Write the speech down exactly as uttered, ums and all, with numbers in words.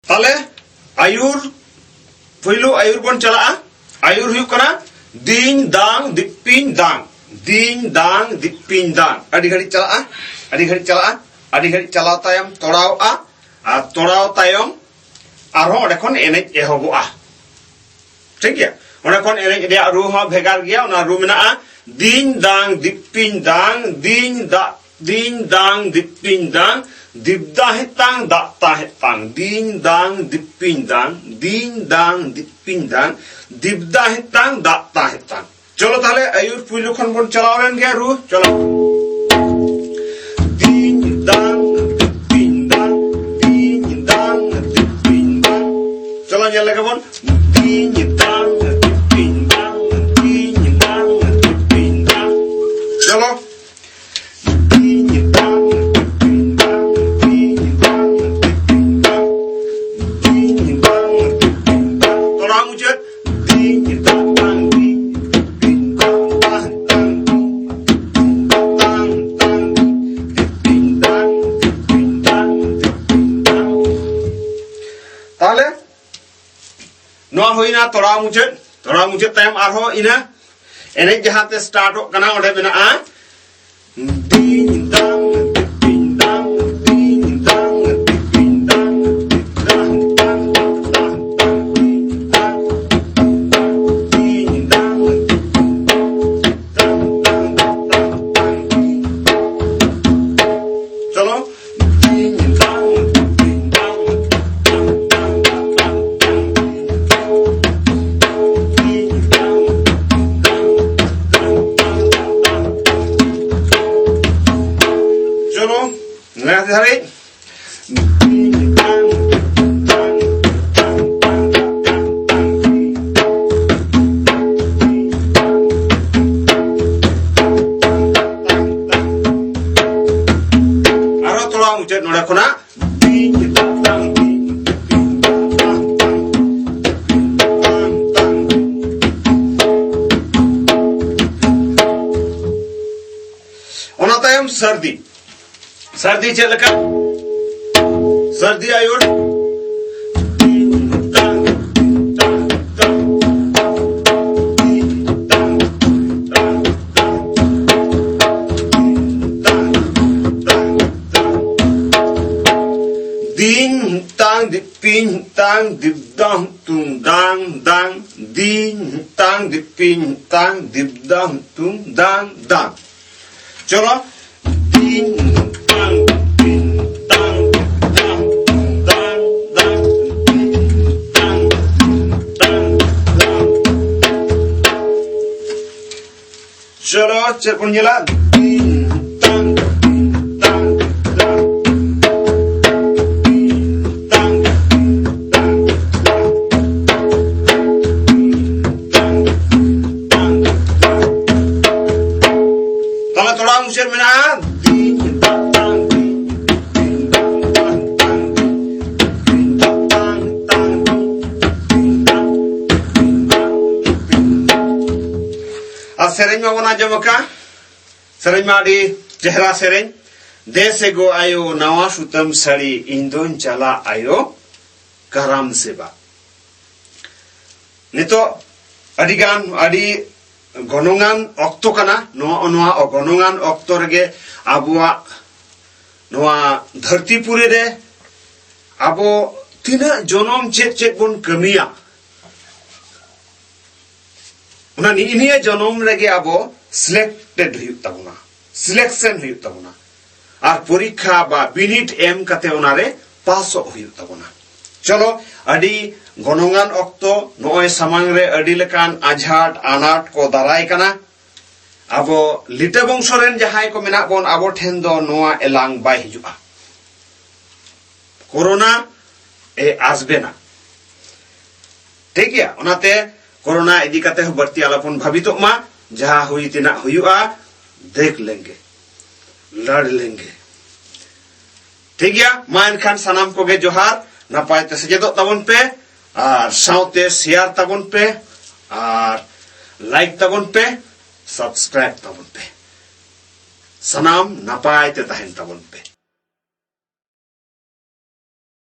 ᱛᱟᱦᱞᱮ ᱟᱭᱩᱨ, ᱯᱩᱭᱞᱩ ᱟᱭᱩᱨ ᱵᱚᱱ ᱪᱟᱞᱟᱜᱼᱟ᱾ ᱟᱭᱩᱨ ᱦᱩᱭᱩᱜ ᱠᱟᱱᱟ ᱫᱤᱧ ᱫᱟᱝ ᱫᱤᱯᱤᱧ ᱫᱟᱝ, ᱫᱤᱧ ᱫᱟᱝ ᱫᱤᱯᱤᱧ ᱫᱟᱝ᱾ ᱟᱹᱰᱤ ᱜᱷᱟᱹᱲᱤᱡ ᱪᱟᱞᱟᱜᱼᱟ, ᱟᱹᱰᱤ ᱜᱷᱟᱹᱲᱤᱡ ᱪᱟᱞᱟᱜᱼᱟ, ᱟᱹᱰᱤ ᱜᱷᱟᱹᱲᱤᱡ ᱪᱟᱞᱟᱣ ᱛᱟᱭᱚᱢ ᱛᱚᱲᱟᱣᱜᱼᱟ, ᱟᱨ ᱛᱚᱲᱟᱣ ᱛᱟᱭᱚᱢ ᱟᱨᱦᱚᱸ ᱚᱸᱰᱮ ᱠᱷᱚᱱ ᱮᱱᱮᱡ ᱮᱦᱚᱵᱚᱜᱼᱟ᱾ ᱴᱷᱤᱠ ᱜᱮᱭᱟ, ᱚᱸᱰᱮ ᱠᱷᱚᱱ ᱮᱱᱮᱡ ᱨᱮᱭᱟᱜ ᱨᱩ ᱦᱚᱸ ᱵᱷᱮᱜᱟᱨ ᱜᱮᱭᱟ᱾ ᱚᱱᱟ ᱨᱩ ᱢᱮᱱᱟᱜᱼᱟ ᱫᱤᱧ ᱫᱟᱝ ᱫᱤᱯᱤᱧ ᱫᱟᱝ, ᱫᱤᱧ ᱫᱟᱜ ᱫᱤᱧ ᱫᱟᱝ ᱫᱤᱯᱤᱧ ᱫᱟᱝ, ᱫᱤᱯ ᱫᱟ ᱦᱮᱛᱟᱝ ᱫᱟᱜ ᱛᱟ ᱦᱮᱛᱟᱝ, ᱫᱤᱧ ᱫᱟᱝ ᱫᱤᱯᱤᱧ ᱫᱟᱝ, ᱫᱤᱧ ᱫᱟᱝ ᱫᱤᱯᱤᱧ ᱫᱟᱝ, ᱫᱤᱯ ᱫᱟ ᱦᱮᱛᱟᱝ ᱫᱟᱜ ᱛᱟ ᱦᱮᱛᱟᱝ᱾ ᱪᱚᱞᱚ ᱛᱟᱦᱞᱮ ᱟᱭᱩᱨ ᱯᱩᱭᱞᱩ ᱠᱷᱚᱱ ᱵᱚᱱ ᱪᱟᱞᱟᱣ ᱞᱮᱱ ᱜᱮ ᱨᱩ᱾ ᱪᱚᱞᱚ᱾ ᱫᱤᱧ ᱫᱟᱝ ᱫᱤᱯᱤᱧ ᱫᱟᱝ, ᱫᱤᱧ ᱫᱟᱝ ᱫᱤᱯᱤᱧ ᱫᱟᱝ᱾ ᱪᱚᱞᱚ ᱧᱮᱞ ᱞᱮᱜᱮ ᱵᱚᱱ᱾ ᱫᱤᱧ ᱫᱟᱝ ᱫᱤᱯᱤᱧ ᱫᱟᱝ, ᱫᱤᱧ ᱫᱟᱝ ᱫᱤᱯᱤᱧ ᱫᱟᱝ᱾ ᱪᱚᱞᱚ᱾ ᱫᱤᱧ ᱫᱟᱝ ᱫᱤᱯᱤᱧ ᱫᱟᱝ, ᱫᱤᱧ ᱫᱟᱝ ᱫᱤᱯᱤᱧ ᱫᱟᱝ, ᱫᱤᱧ ᱫᱟᱝ ᱫᱤᱯᱤᱧ ᱫᱟᱝ᱾ ᱛᱚᱲᱟ ᱢᱩᱪᱟᱹᱫ᱾ ᱫᱤᱧ ᱫᱟᱝ ᱫᱤᱯᱤᱧ ᱫᱟᱝ, ᱫᱟᱝ ᱫᱤᱯᱤᱧ ᱫᱟᱝ, ᱫᱟᱝ ᱫᱤᱯᱤᱧ ᱫᱟᱝ, ᱫᱤᱯᱤᱧ ᱫᱟᱝ, ᱫᱤᱯᱤᱧ ᱫᱟᱝ᱾ ᱛᱟᱦᱞᱮ ᱱᱚᱣᱟ ᱦᱩᱭᱱᱟ ᱛᱚᱲᱟ ᱢᱩᱪᱟᱹᱫ᱾ ᱛᱚᱲᱟ ᱢᱩᱪᱟᱹᱫ ᱛᱟᱭᱚᱢ ᱟᱨᱦᱚᱸ ᱤᱱᱟᱹ ᱮᱱᱮᱡ ᱡᱟᱦᱟᱸ ᱛᱮ ᱥᱴᱟᱨᱴᱚᱜ ᱠᱟᱱᱟ, ᱚᱸᱰᱮ ᱢᱮᱱᱟᱜᱼᱟ ᱫᱤᱧ ᱫᱟᱝ ᱫᱤᱯᱤᱧ ᱫᱟᱝ, ᱫᱤᱧ ᱫᱟᱝ ᱫᱤᱯᱤᱧ ᱫᱟᱝ, ᱫᱟᱝ ᱫᱟᱝ ᱫᱟᱝ ᱫᱟᱝ, ᱫᱤᱧ ᱫᱟᱝ ᱫᱤᱯᱤᱧ ᱫᱟᱝ, ᱫᱤᱧ ᱫᱟᱝ ᱫᱤᱯᱤᱧ ᱫᱟᱝ, ᱫᱟᱝ ᱫᱟᱝ ᱫᱟᱝ ᱫᱟᱝ, ᱫᱤᱧ᱾ ᱪᱚᱞᱚ᱾ ᱪᱚᱞᱚ, ᱱᱮᱥ ᱫᱷᱟᱹᱨᱤᱡ᱾ ᱟᱨᱚ ᱛᱷᱚᱲᱟ ᱢᱩᱪᱟᱹᱫ ᱱᱚᱰᱮ ᱠᱷᱚᱱᱟᱜ᱾ ᱚᱱᱟ ᱛᱟᱭᱚᱢ ᱥᱟᱹᱨᱫᱤ᱾ ᱥᱟᱹᱨᱫᱤ ᱪᱮᱫ ᱞᱮᱠᱟ? ᱥᱟᱹᱨᱫᱤ ᱟᱭᱩᱨ᱾ ᱫᱤᱧ ᱦᱩᱛᱟᱝ ᱫᱤᱯᱤᱧ ᱦᱩᱛᱟᱝ ᱫᱤᱯᱫᱟᱝ ᱦᱩᱛᱩᱝ ᱫᱟᱝ ᱫᱟᱝ᱾ ᱫᱤᱧ ᱦᱩᱛᱟᱝ ᱫᱤᱯᱤᱧ ᱦᱩᱛᱟᱝ ᱫᱤᱯᱫᱟᱝ ᱦᱩᱛᱩᱝ ᱫᱟᱝ ᱫᱟᱝ᱾ ᱪᱚᱞᱚ᱾ ᱫᱤᱧ ᱦᱩᱛᱟᱝ ᱫᱤᱯᱤᱧ ᱦᱩᱛᱟᱝ ᱫᱤᱯᱫᱟᱝ ᱦᱩᱛᱩᱝ ᱫᱟᱝ ᱫᱟᱝ᱾ ᱫᱤᱧ ᱦᱩᱛᱟᱝ ᱦᱩᱛᱟᱝ ᱫᱟᱝ᱾ ᱪᱚᱞᱚ, ᱪᱮᱫ ᱵᱚᱱ ᱧᱮᱞᱟ? ᱛᱤᱱ, ᱛᱟᱝ, ᱛᱤᱱ, ᱛᱟᱝ, ᱛᱟᱝ, ᱛᱤᱱ, ᱛᱟᱝ, ᱛᱤᱱ, ᱛᱟᱝ, ᱛᱟᱝ, ᱛᱤᱱ, ᱛᱟᱝ, ᱛᱤᱱ, ᱛᱟᱝ, ᱛᱟᱝ᱾ ᱛᱟᱦᱞᱮ ᱛᱷᱚᱲᱟ ᱢᱩᱪᱟᱹᱫ ᱢᱮᱱᱟᱜᱼᱟ᱾ ᱛᱤᱱ, ᱛᱟᱝ, ᱛᱤᱱ, ᱛᱤᱱ, ᱛᱟᱝ, ᱛᱟᱝ, ᱛᱤᱱ, ᱛᱤᱱ, ᱛᱟᱝ, ᱛᱟᱝ, ᱛᱤᱱ, ᱛᱤᱱ, ᱛᱟᱝ, ᱛᱤᱱ, ᱛᱟᱝ, ᱛᱤᱱ, ᱛᱟᱝ᱾ ᱟᱨ ᱥᱮᱨᱮᱧ ᱢᱟᱵᱚᱱ ᱟᱸᱡᱚᱢ ᱟᱠᱟᱫ, ᱥᱮᱨᱮᱧ ᱢᱟ ᱟᱹᱰᱤ ᱪᱮᱦᱨᱟ ᱥᱮᱨᱮᱧ᱾ ᱫᱮ ᱥᱮ ᱜᱚ ᱟᱭᱳ, ᱱᱟᱣᱟ ᱥᱩᱛᱟᱹᱢ ᱥᱟᱹᱲᱤ, ᱤᱧ ᱫᱚᱧ ᱪᱟᱞᱟᱜ ᱟᱭᱳ ᱠᱟᱨᱟᱢ ᱥᱮᱵᱟ᱾ ᱱᱤᱛᱚᱜ ᱟᱹᱰᱤᱜᱟᱱ, ᱟᱹᱰᱤ ᱜᱚᱱᱚᱝᱟᱱ ᱚᱠᱛᱚ ᱠᱟᱱᱟ᱾ ᱱᱚᱣᱟ, ᱱᱚᱣᱟ ᱜᱚᱱᱚᱝᱟᱱ ᱚᱠᱛᱚ ᱨᱮᱜᱮ ᱟᱵᱚᱣᱟᱜ ᱱᱚᱣᱟ ᱫᱷᱟᱹᱨᱛᱤ ᱯᱩᱨᱤ ᱨᱮ ᱟᱵᱚ ᱛᱤᱱᱟᱹᱜ ᱡᱚᱱᱚᱢ ᱪᱮᱫ ᱪᱮᱫ ᱵᱚᱱ ᱠᱟᱹᱢᱤᱭᱟ, ᱚᱱᱟ ᱱᱤᱭᱟᱹ ᱡᱚᱱᱚᱢ ᱨᱮᱜᱮ ᱟᱵᱚ ᱥᱤᱞᱮᱠᱴᱮᱰ ᱦᱩᱭᱩᱜ ᱛᱟᱵᱚᱱᱟ, ᱥᱤᱞᱮᱠᱥᱚᱱ ᱦᱩᱭᱩᱜ ᱛᱟᱵᱚᱱᱟ, ᱟᱨ ᱯᱚᱨᱤᱠᱠᱷᱟ ᱵᱟ ᱵᱤᱱᱤᱰ ᱮᱢ ᱠᱟᱛᱮ ᱚᱱᱟᱨᱮ ᱯᱟᱥᱚᱜ ᱦᱩᱭᱩᱜ ᱛᱟᱵᱚᱱᱟ᱾ ᱪᱚᱞᱚ, ᱟᱹᱰᱤ ᱜᱚᱱᱚᱝᱟᱱ ᱚᱠᱛᱚ, ᱱᱚᱜᱼᱚᱭ ᱥᱟᱢᱟᱝ ᱨᱮ ᱟᱹᱰᱤ ᱞᱮᱠᱟᱱ ᱟᱡᱷᱟᱴ ᱟᱱᱟᱴ ᱠᱚ ᱫᱟᱨᱟᱭ ᱠᱟᱱᱟ᱾ ᱟᱵᱚ ᱞᱤᱴᱟᱹ ᱵᱚᱝᱥᱚ ᱨᱮᱱ ᱡᱟᱦᱟᱸᱭ ᱠᱚ ᱢᱮᱱᱟᱜ ᱵᱚᱱ, ᱟᱵᱚ ᱴᱷᱮᱱ ᱫᱚ ᱱᱚᱣᱟ ᱮᱞᱟᱝ ᱵᱟᱭ ᱦᱤᱡᱩᱜᱼᱟ᱾ ᱠᱳᱨᱳᱱᱟ ᱮ ᱟᱥᱵᱮᱱᱟ᱾ ᱴᱷᱤᱠ ᱜᱮᱭᱟ, ᱚᱱᱟᱛᱮ ᱠᱳᱨᱳᱱᱟ ᱤᱫᱤ ᱠᱟᱛᱮ ᱦᱚᱸ ᱵᱟᱹᱲᱛᱤ ᱟᱞᱚᱵᱚᱱ ᱵᱷᱟᱵᱤᱛᱚᱜ ᱢᱟ᱾ ᱡᱟᱦᱟᱸ ᱦᱩᱭ ᱛᱮᱱᱟᱜ ᱦᱩᱭᱩᱜᱼᱟ, ᱫᱮᱠᱷ ᱞᱮᱝᱜᱮ, ᱞᱟᱲ ᱞᱮᱝᱜᱮ᱾ ᱴᱷᱤᱠ ᱜᱮᱭᱟ, ᱢᱟ ᱮᱱᱠᱷᱟᱱ ᱥᱟᱱᱟᱢ ᱠᱚᱜᱮ ᱡᱚᱦᱟᱨ, ᱱᱟᱯᱟᱭ ᱛᱮ ᱥᱮᱪᱮᱫᱚᱜ ᱛᱟᱵᱚᱱ ᱯᱮ, ᱟᱨ ᱥᱟᱶᱛᱮ ᱥᱮᱭᱟᱨ ᱛᱟᱵᱚᱱ ᱯᱮ, ᱟᱨ ᱞᱟᱭᱤᱠ ᱛᱟᱵᱚᱱ ᱯᱮ, ᱥᱟᱵᱥᱠᱨᱟᱭᱤᱵ ᱛᱟᱵᱚᱱ ᱯᱮ᱾ ᱥᱟᱱᱟᱢ ᱱᱟᱯᱟᱭ ᱛᱮ ᱛᱟᱦᱮᱱ ᱛᱟᱵᱚᱱ ᱯᱮ᱾